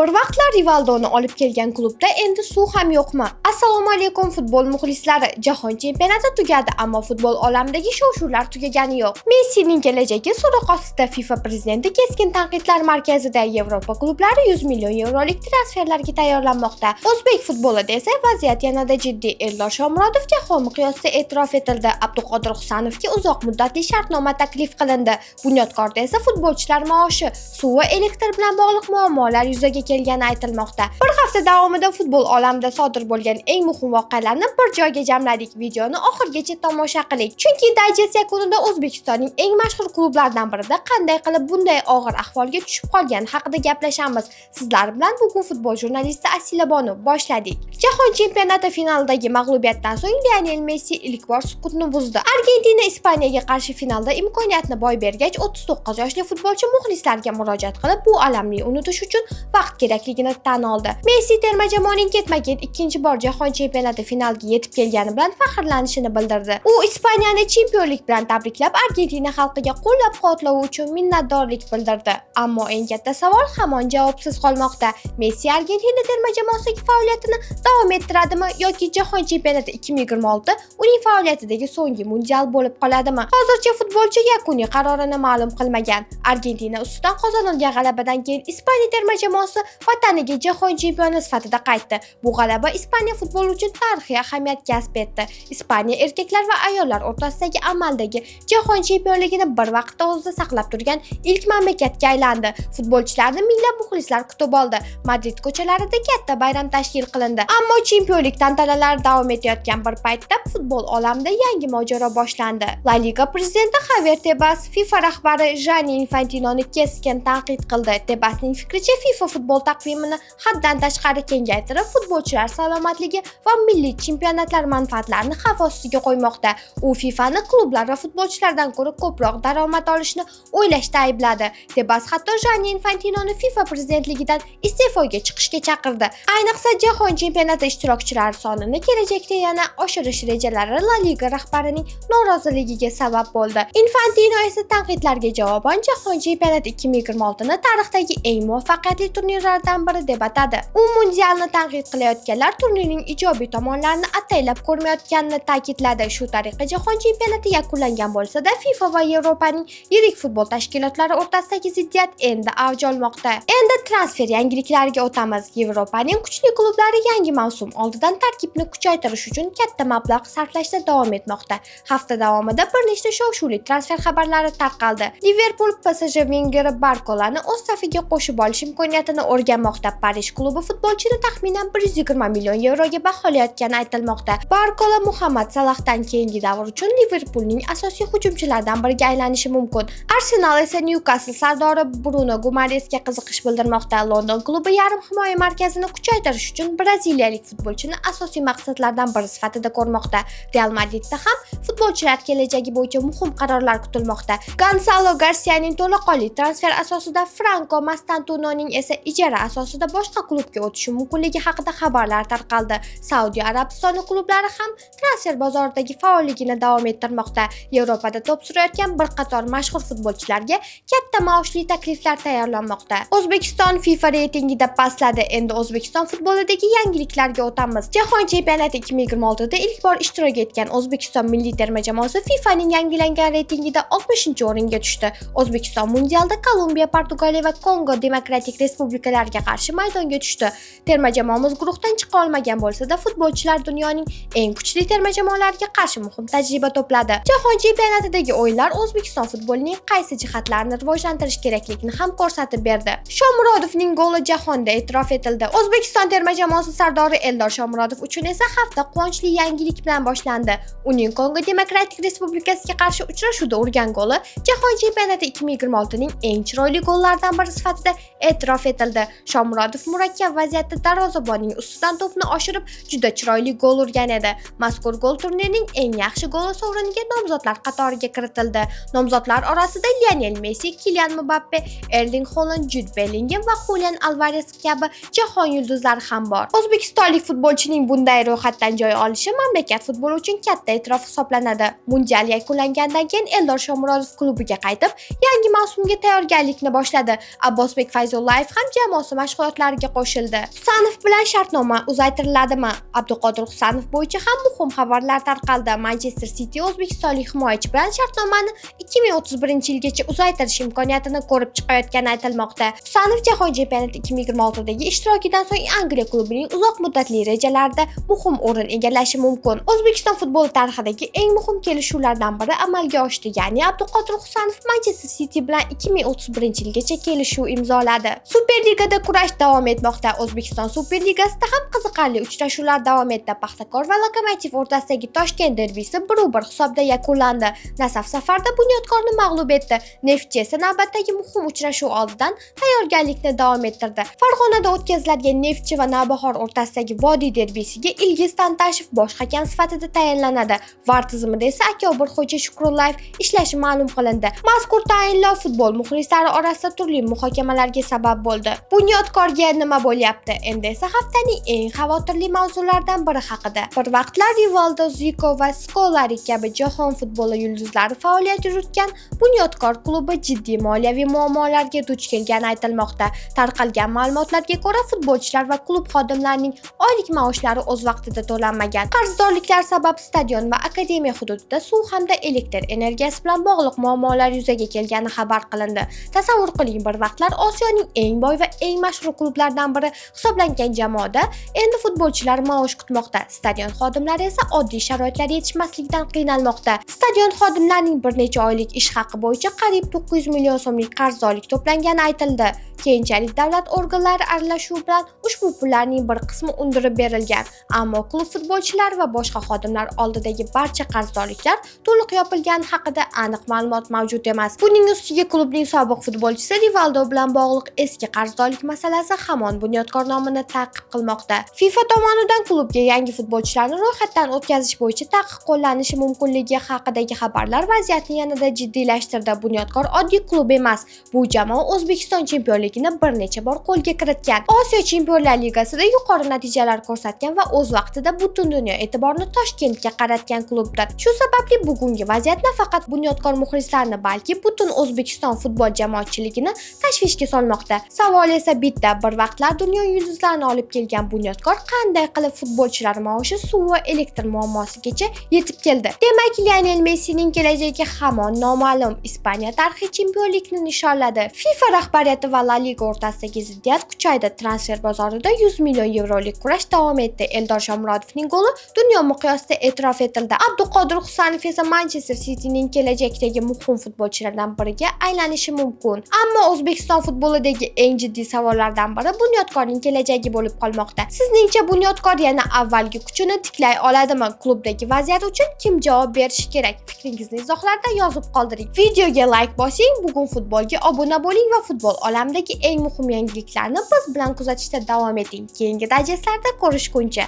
Bir vaqtlar Rivaldoni olib kelgan klubda endi suv ham yo'qmi? Assalomu alaykum, futbol muxlislari. Jahon chempionati tugadi, ammo futbol olamidagi shov-shuvlar tugagani yo'q. Messining kelajagi so'roq ostida, FIFA prezidenti keskin tanqidlar markazida, Yevropa klublari 100 million yevrolik transferlarga tayyorlanmoqda. O'zbek futbolida esa vaziyat yanada jiddiy. Eldor Shomurodov jahon miqyosida e'tirof etildi. Abduqodir Husanovga uzoq muddatli shartnoma taklif qilindi. Bunyodkorda esa futbolchilar maoshi, suv va elektr bilan bog'liq muammolar yuzaga kelgani aytilmoqda. Bir hafta davomida futbol olamida sodir bo'lgan eng muhim voqealarni bir joyga jamladik. Videoni oxirigacha tomosha qiling. Chunki dayjest yakunida O'zbekistonning eng mashhur klublaridan birida qanday qilib bunday og'ir ahvolga tushib qolgani haqida gaplashamiz. Sizlar bilan bugun futbol jurnalisti Asila Bonu. Boshladik. Jahon chempionati finalidagi mag'lubiyatdan so'ng Lionel Messi ilk bor sukutni buzdi. Argentina Ispaniyaga qarshi finalda imkoniyatni boy bergach, 39 yoshli futbolchi muxlislarga murojaat qilib, bu alamli unutish uchun vaqt kerakligini tan oldi. Messi terma jamoaning ketma-ket ikkinchi bor jahon chempionati finaliga yetib kelgani bilan faxrlanishini bildirdi. U Ispaniyani chempionlik bilan tabriklab, Argentina xalqiga qo'llab-quvvatlovi uchun minnatdorlik bildirdi. Ammo eng katta savol hamon javobsiz qolmoqda. Messi Argentina terma jamoasidagi faoliyatini davom ettiradimi yoki jahon chempionati 2026 uning faoliyatidagi so'nggi mundial bo'lib qoladimi? Hozircha futbolchi yakuniy qarorini ma'lum qilmagan. Argentina ustidan qozonilgan g'alabadan keyin Ispaniya terma jamoasi vataniga jahon chempioni sifatida qaytdi. Bu g'alaba Ispaniya futboli uchun tarixiy ahamiyat kasb etdi. Ispaniya erkaklar va ayollar o'rtasidagi amaldagi jahon chempionligini bir vaqtda o'zida saqlab turgan ilk mamlakatga aylandi. Futbolchilarni minglab muxlislar kutib oldi. Madrid ko'chalarida katta bayram tashkil qilindi. Ammo chempionlik tantanalari davom etayotgan bir paytda futbol olamida yangi mojaro boshlandi. La Liga prezidenti Xavier Tebas FIFA rahbari Jani Infantinoni keskin tanqid qildi. Tebasning fikricha, FIFA futbol taqvimini haddan tashqari kengaytirib, futbolchilar salomatligi va milliy chempionatlar manfaatlarini xavf ostiga qo'ymoqda. U FIFAni klublar va futbolchilardan ko'ra ko'proq daromad olishni o'ylashda aybladi. Tebas hatto Jani Infantinoni FIFA prezidentligidan iste'foga chiqishga chaqirdi. Ayniqsa, jahon chempionati ishtirokchilari sonini kelajakda yana oshirish rejalari La Liga rahbarining noroziligiga sabab bo'ldi. Infantino esa tanqidlarga javoban jahon chempionati 2026 ni tarixdagi eng muvaffaqiyatli turnirlardan biri deb atadi. U mundialni tanqid qilayotganlar turnirning ijobiy tomonlarini ataylab ko'rmayotganini ta'kidladi. Shu tariqa jahon chempionati yakunlangan bo'lsa-da, FIFA va Yevropaning yirik futbol tashkilotlari o'rtasidagi ziddiyat endi avj olmoqda. Endi transfer yangiliklariga o'tamiz. Yevropaning kuchli klublari yangi mavsum oldidan tarkibni kuchaytirish uchun katta mablag' sarflashda davom etmoqda. Hafta davomida bir nechta shov-shuvli transfer xabarlari tarqaldi. Liverpool PSG vingeri Barkolani o'z safiga qo'shib olish imkoniyatini o'rganmoqda. Parij klubi futbolchini taxminan 120 million yevroga baholayotgani aytilmoqda. Barkola Muhammad Salahdan keyingi davr uchun Liverpoolning asosiy hujumchilaridan biriga aylanishi mumkin. Arsenal esa Newcastle sardori Bruno Gumaresga qiziqish bildirmoqda. London klubi yarim himoya markazini kuchaytirish uchun braziliyalik futbolchini asosiy maqsadlardan biri sifatida ko'rmoqda. Real Madridda ham futbolchilar kelajagi bo'yicha muhim qarorlar kutilmoqda. Gonsalo Garsianing to'laqonli transfer asosida, Franko Mastantuononing esa ijara asosida boshqa klubga o'tishi mumkinligi haqida xabarlar tarqaldi. Saudiya Arabistoni klublari ham transfer bozoridagi faolligini davom ettirmoqda. Yevropada to'p surayotgan bir qator mashhur futbolchilarga katta maoshli takliflar tayyorlanmoqda. O'zbekiston FIFA reytingida pastladi. Endi O'zbekiston futbolidagi yangiliklarga o'tamiz. Jahon chempionati 2026 da ilk bor ishtirok etgan O'zbekiston milliy terma jamoasi FIFAning yangilangan reytingida 60-o'ringa tushdi. O'zbekiston mundialda Kolumbiya, Portugaliya va Kongo Demokratik Respublikalariga qarshi maydonga tushdi. Terma jamoamiz guruhdan chiqa olmagan bo'lsa-da, futbolchilar dunyoning eng kuchli terma jamoalariga qarshi muhim tajriba to'pladi. Jahon chempionatidagi o'yinlar O'zbekiston futbolining qaysi jihatlarini rivojlantirish kerakligini ham ko'rsatib berdi. Shomurodovning goli jahonda e'tirof etildi. O'zbekiston terma jamoasi sardori Eldor Shomurodov uchun esa hafta quvonchli yangilik bilan boshlandi. Uning Kongo Demokratik Respublikasiga qarshi uchrashuvda urgan goli Jahon chempionati 2026 ning eng chiroyli gollaridan biri sifatida e'tirof etildi. Shomurodov murakkab vaziyatda darvozabonning ustidan to'pni oshirib, juda chiroyli gol urgan edi. Mazkur gol turnirning eng yaxshi goli sovriniga nomzodlar qatoriga kiritildi. Nomzodlar orasida Lionel Messi, Kilian Mbappe, Erling Holand, Jud Bellingem va Julian Alvarez kabi jahon yulduzlari ham bor. O'zbekistonlik futbolchining bunday ro'yxatdan joy olishi mamlakat futboli uchun katta e'tirof hisoblanadi. Mundial yakunlangandan keyin Eldor Shomurodov klubiga qaytib, yangi mavsumga tayyorgarlikni boshladi. Abbosbek Fayzullayev ham jamoa jamoasi mashg'ulotlariga qo'shildi. Husanov bilan shartnoma uzaytiriladimi? Abduqodir Husanov bo'yicha ham muhim xabarlar tarqaldi. Manchester City o'zbekistonlik himoyachi bilan shartnomani 2031-yilgacha uzaytirish imkoniyatini ko'rib chiqayotgani aytilmoqda. Husanov Jahon chempionati 2026dagi ishtirokidan so'ng Angliya klubining uzoq muddatli rejalarida muhim o'rin egallashi mumkin. O'zbekiston futboli tarixidagi eng muhim kelishuvlardan biri amalga oshdi, ya'ni Abduqodir Husanov Manchester City bilan 2031-yilgacha kelishuv imzoladi. Superligada kurash davom etmoqda. O'zbekiston Superligasida ham qiziqarli uchrashuvlar davom etdi. Paxtakor va Lokomotiv o'rtasidagi Toshkent derbisi 1-1 hisobda yakunlandi. Nasaf safarda Bunyodkorni mag'lub etdi. Neftchi esa navbatdagi muhim uchrashuv oldidan tayyorgarlikni davom ettirdi. Farg'onada o'tkaziladigan Neftchi va Navbahor o'rtasidagi Vodiy derbisiga Ilgiz Tantashev bosh hakam sifatida tayinlanadi. VAR tizimida esa Akobirxo'ja Shukrullayev ishlashi ma'lum qilindi. Mazkur tayinlov futbol muxlislari orasida turli muhokamalarga sabab bo'ldi. Bunyodkorga nima bo'lyapti? Endi esa haftaning eng xavotirli mavzularidan biri haqida. Bir vaqtlar Rivaldo, Ziko va Skolari kabi jahon futboli yulduzlari faoliyat yuritgan Bunyodkor klubi jiddiy moliyaviy muammolarga duch kelgani aytilmoqda. Tarqalgan ma'lumotlarga ko'ra, futbolchilar va klub xodimlarining oylik maoshlari o'z vaqtida to'lanmagan. Qarzdorliklar sabab stadion va akademiya hududida suv hamda elektr energiyasi bilan bog'liq muammolar yuzaga kelgani xabar qilindi. Tasavvur qiling, bir vaqtlar Osiyoning eng boy va eng mashhur klublaridan biri hisoblangan jamoada endi futbolchilar maosh kutmoqda. Stadion xodimlari esa oddiy sharoitlar yetishmasligidan qiynalmoqda. Stadion xodimlarining bir necha oylik ish haqi bo'yicha qariyb 900 million so'mlik qarzdorlik to'plangani aytildi. Keyinchalik davlat organlari aralashuvi bilan ushbu pullarning bir qismi undirib berilgan. Ammo klub futbolchilari va boshqa xodimlar oldidagi barcha qarzdorliklar to'liq yopilgani haqida aniq ma'lumot mavjud emas. Buning ustiga klubning sobiq futbolchisi Rivaldo bilan bog'liq eski qarzdorlik masalasi hamon Bunyodkor nomini ta'qib qilmoqda. FIFA tomonidan klubga yangi futbolchilarni ro'yxatdan o'tkazish bo'yicha taqiq qo'llanishi mumkinligi haqidagi xabarlar vaziyatni yanada jiddiylashtirdi. Bunyodkor oddiy klub emas. Bu jamoa O'zbekiston chempionligini bir necha bor qo'lga kiritgan. Osiyo Chempionlar Ligasida yuqori natijalar ko'rsatgan va o'z vaqtida butun dunyo e'tiborini Toshkentga qaratgan klubdir. Shu sababli bugungi vaziyat nafaqat Bunyodkor muxlislarini, balki butun O'zbekiston futbol jamoatchiligini tashvishga solmoqda. Savol esa bitta: bir vaqtlar dunyo yulduzlarini olib kelgan Bunyodkor qanday qilib futbolchilar maoshi, suv va elektr muammosigacha yetib keldi? Demak, Lionel Messining kelajagi hamon noma'lum. Ispaniya tarixiy chempionlikni nishonladi. FIFA rahbariyati va La Liga o'rtasidagi ziddiyat kuchaydi. Transfer bozorida 100 million yevrolik kurash davom etdi. Eldor Shomurodovning goli dunyo miqyosida e'tirof etildi. Abduqodir Husanov esa Manchester Cityning kelajakdagi muhim futbolchilaridan biriga aylanishi mumkin. Ammo O'zbekiston futbolidagi eng jiddiy savollardan biri Bunyodkorning kelajagi bo'lib qolmoqda. Sizningcha, Bunyodkor yana avvalgi kuchini tiklay oladimi? Klubdagi vaziyat uchun kim javob berishi kerak? Fikringizni izohlarda yozib qoldiring. Videoga like bosing, Bugun futbolga obuna bo'ling va futbol olamidagi eng muhim yangiliklarni biz bilan kuzatishda davom eting. Keyingi dayjestlarda ko'rishguncha.